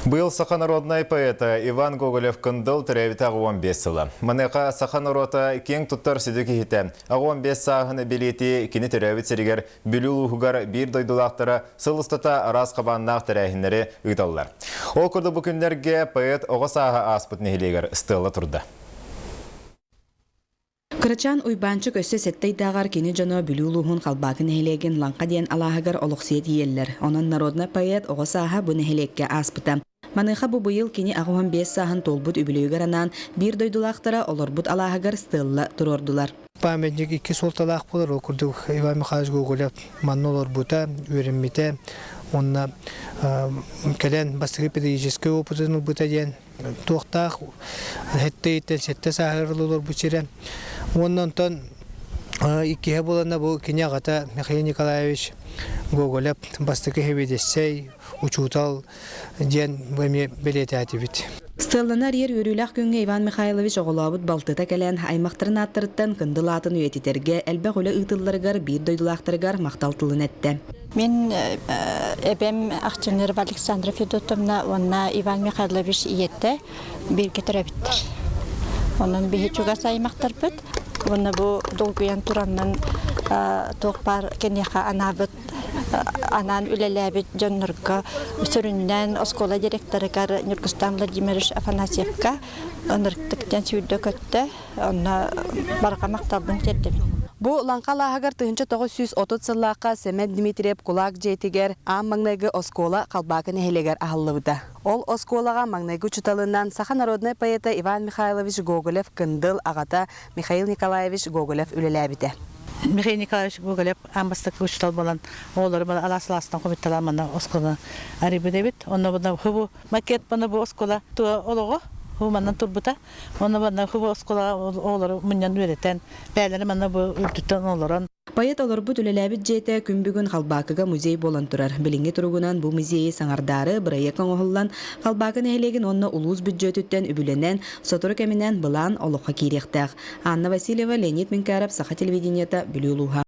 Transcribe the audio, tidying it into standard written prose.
Быйыл саха народнай поэта Иван Гоголев-Кындыл төрөөбүтэ 15 сыла. Маныаха саха норуота киэҥ туттар сүдү киһитэ. 15 сааһын бэлиэтии кини төрөөбүт сиригэр Бүлүү улууһугар биир дойдулаахтара сыл устата араас хабааннаах тэрээһиннэри ыыталлар. Ол курдук бу күннэргэ поэт оҕо сааһа ааспыт нэһилиэгэр стелла турда. Кырачаан Уйбаанчык өссө сэттэ ыйдааҕар кини дьоно Бүлүү улууһун Халбаакы нэһилиэгин Лаҥха диэн алааһыгар олохсуйа тиийэллэр. Онон народнай поэт оҕо сааһа бу нэһилиэккэ ааспыта. Маныаха бу быйыл кини 85 сааһын туолбут үбүлүөйүгэр анаан биир дойдулаахтара олорбут алааһыгар стелла туруордулар. Памятник икки суолталаах буолар. Ол курдук Иван Михайлович Гоголев манна олорбута, үөрэммитэ уонна кэлэн бастакы педагогическай опытын ылбыта диэн туохтаах сэттэ ыйтан сэттэ сааһыгар олорбут сирэ. Уонна онтон иккиһэ буолана бу кини аҕата Михаил Николаевич Гоголев бастакы сэбиэдиссэй, учуутал диэн бу эмиэ бэлиэтээтибит. Стелланы арыйар үөрүүлээх күҥҥэ Иван Михайлович оҕолообут балтыта кэлэн, аймахтарын ааттарыттан Кындыл аатын үйэтитэргэ элбэх үлэ ыытылларыгар биир дойдулаахтарыгар махтал тылын эттэ. Мин эбэм Ахчынырова Александра Федотовна уонна Иван Михайлович ийэтэ бииргэ төрөөбүттэр. Онон биһи чугас аймахтарбыт уонна бу долгуйан тураннан туох баар киниэхэ анаабыт анаан үлэлээбит дьоннорго сүрүннээн оскуола директорыгар Ньургустан Владимирович Афанасьевка ынырыктык диэн сүүрдэ көттө. Онно барҕа махталбын тиэрдэбин. Бу Лаҥха алааһыгар 1930 сыллаахха Сэмэн Дмитриев кулаак дьиэтигэр аан маҥнайгы оскуола Халбаакы нэһилиэгэр аһыллыбыта. Ол оскуолаҕа маҥнайгы учууталынан саха народнай поэта Иван Михайлович Гоголев-Кындыл аҕата Михаил Николаевич Гоголев үлэлээбитэ. Михаил Николаевич Гоголев аан бастакы учуутал буолан оҕолору алаас алаастан хомуйталаан манна оскуоланы арыйбыт эбит. Онно бу макет бу оскуола олоҕо манан турбута. Онно манна хубу оскуолаҕа оҕолору мунньан үөрэтэн, бэйэлэрэ манна бу үрдүттэн олорон. Поэт олорбут үлэлээбит дьиэтэ күн бүгүн Халбаакыга музей буолан турар. Билиҥҥи туругунан бу музейы саҥардаары бырайыак оҥоһуллан, Халбаакы нэһилиэгин уонна улуус бүддьүөтүттэн үбүлэнэн, сотору кэминэн былаан олоххо киириэхтээх. Анна Васильева, Леонид Минкаров, Саха телевидениета, Бүлүү улууһа.